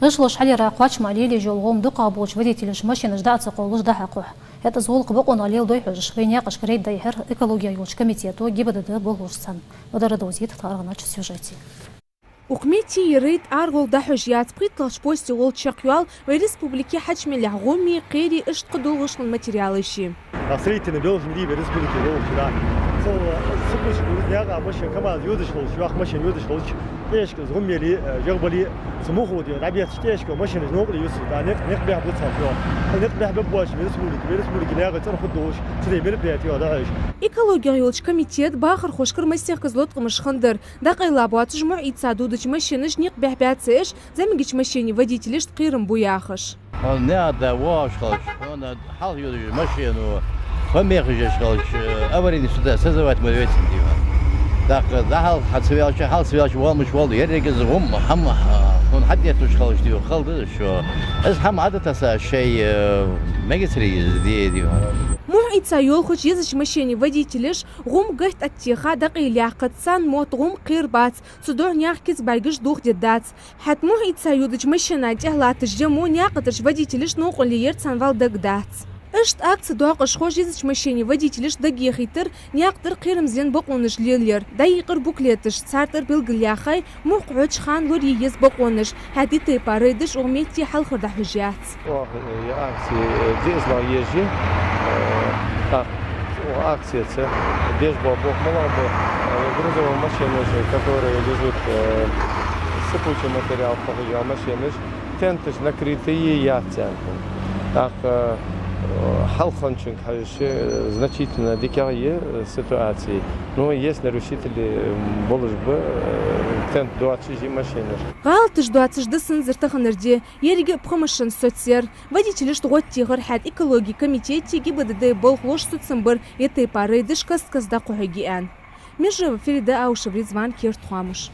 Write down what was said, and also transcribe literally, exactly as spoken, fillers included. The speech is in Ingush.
ГӀишлош хьалъяра кхоачам лелаеш йола гӀум дукхагӀболча водителаша машинаш дӀа а ца кхоллаш дӀахьекхалу. ХӀаьта из гӀулакх бокъонца леладой хьожаш, вай наькъашка рейд дӀайихьар экологе йолча комитето, ГИБДД болхлоша цхьана. Бадар Радовзита тха аргӀанача сюжете. Укх метте ер рейд аргӀал дӀахьош яц, пхийтталагӀча посте гӀолла чакхйоал вай республике хьачмелехь гӀуми, кхери, иштта кхыдола гӀишлон материалаш а. А строительни белхаш ма дий вай республике йолаш, да. Цул, э, цу куча гуз наькъа машен, КамАЗ йодаш хилча, йоккха машен йодаш хилча, тӀехьашка из гӀум яле, э, жагӀа бале, цу муха дий, дӀабетташ тӀехьашка машенаш новкъарле юсу, да, никъ, никъ бехк бу царна, йоах. Никъ бехк бергбоацаш вай республике, вай республике наькъа цӀена хургдолаш, цу тӀа мероприяти йоах дӀахьош. Экологе йолча комитета бахархошкара масехказа латкъамаш хиннадар, дӀакъайла боацаш мухь ийца додача машенаша никъ бехк баьцаш, зӀамигача машенай водителашта кхерам бу яхаш. Хьона наькъа тӀа воагӀаш хилча, хьона хьалха йодаш машено, хӀама мехаш еш хилча, аварийни суда созывать ма вецан, дий хьона. ТӀаккха дӀахьалха хьа ца ваьлча, хьалха ца ваьлча, вамаш вал, еррига из гӀум, хӀама, хьона хьадетташ хилча, дий хьона, хала да из шо. Из хӀама Ӏодитасаш шоай, э, мегацаре из де, дий хьона. Мухь ийца йолхача езача машенай водителаш гӀум гатта тӀатеха дӀакъайлаяьккхац, царна мотт гӀум кхера бац, цудухьа наьха кица бӀаргаш дохадергдац. ХӀаьта мухь ийца йодача машенай тӀехьа латташ я мо наькъа тӀарча водителашта новкъарле яр царна вала дагадац. Иштта акци доакъашхоша езача машенай водителашта дагайохийтар наькъа тӀара кхерамзлен бокъонаш лелаяр. ДӀайийкъар буклеташ, цар тӀара белгалъяьхай мухь кхоачача хана лорае еза бокъонаш. ХӀаьта ер тайпара рейдаш укх метте хьалхара дӀахьош яц. Оаха, э, ер акци, э, дезлагӀа еш я, э, тӀаккха укх акцеца деш бола болх малагӀа ба, э, грузовой машенаш, которые везут, э, сыпучий материал, похожие машенаш, тенташ накрытые яц царна. ТӀаккха, э, хьалхарчунга хьежача, э, значительно дикагӀа я, э, ситуаци. Ну, есть нарушители, э, болаш ба, э, тент доацаш я машенаш. ГӀалаташ доацаш да санзар таханарде, еррига а пхи машен соцаяр. Водителашта гӀод техар, хӀаьта экологе комитети ГИБДД-й болхлоша соцам бар ер тайпара рейдаш каст-каста дӀакхухьаргья аьнна. Мержоева Фарида, Аушев Ризван, «Керда хоамаш».